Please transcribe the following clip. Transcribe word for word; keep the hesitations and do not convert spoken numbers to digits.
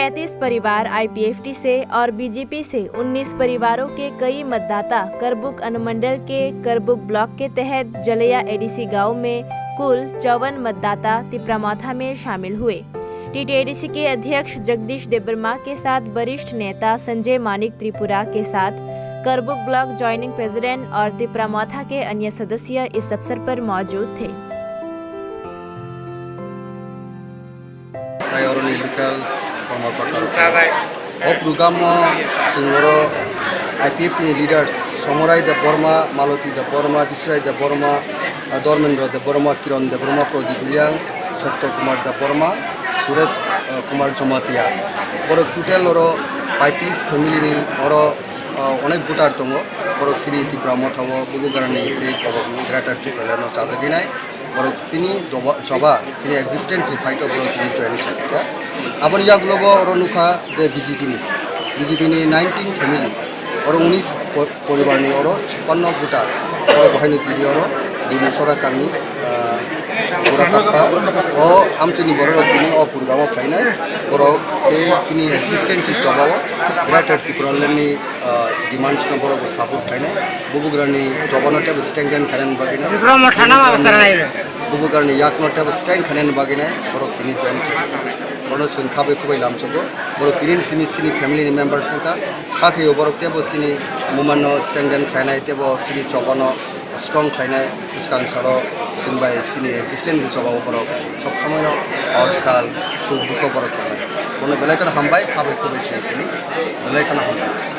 पैंतीस परिवार आईपीएफटी से और बीजेपी से उन्नीस परिवारों के कई मतदाता करबुक अनुमंडल के करबुक ब्लॉक के तहत जलैया एडीसी गांव में कुल चौवन मतदाता तिप्रामथा में शामिल हुए। टीटीएडीसी के अध्यक्ष जगदीश देबबर्मा के साथ वरिष्ठ नेता संजय मानिक त्रिपुरा के साथ करबुक ब्लॉक ज्वाइनिंग प्रेसिडेंट और तिप्रामथा के अन्य सदस्य इस अवसर पर मौजूद थे। Tei oroni local kormokorta rok. O program o chwng oro I P F T ni leaders Somorai Debbarma, Maloti Debbarma, Bisrai Debbarma, ah, Dharmendra Debbarma, Kiran Debbarma, Pradip Reang, Satya Kumar Debbarma, Suresh, ah, Kumar Jamatia. Borok total oro paitris family ni oro, ah, onek voter tongo. Borok chini Tipra Motha o bubagrani se kobokni Greater Tipraland o chajaknai. Borok chini doba, choba, chini existence ni fight o borok tini join khaikha. Aboni yagulo bo oro nukha je B J P ni, B J P ni nineteen family, oro unis po-, poribar ni oro chuppanno voter, oro bohaino tini oro Duni Sora kami, ah, Burakappa, o amchini borok rok tini o program o phainai, borok se chini existence ni choba o Greater Tipraland ni ah, demands no borok bo support khainai. Bubagrani choba no teibo strengthen khainani bagwi no. Tipra Motha no abo sarai no. Bubagrani yak no teibo strengthen khainani bagwi no borok tini join khaikha. Bono chwng khabai khubai lamsogo. Borok tini simi chini family ni members wngkha. Hakhe o borok teibo chini movement no strengthen khainai teibo chini choba no strong khainai. Bwskang salo chwng bai chini existence ni choba o borok sob somoi no hor sal suk dukho borok tongnai. Bono belai kheno hambai, khabai khubai chwng tini belai kheno hambai.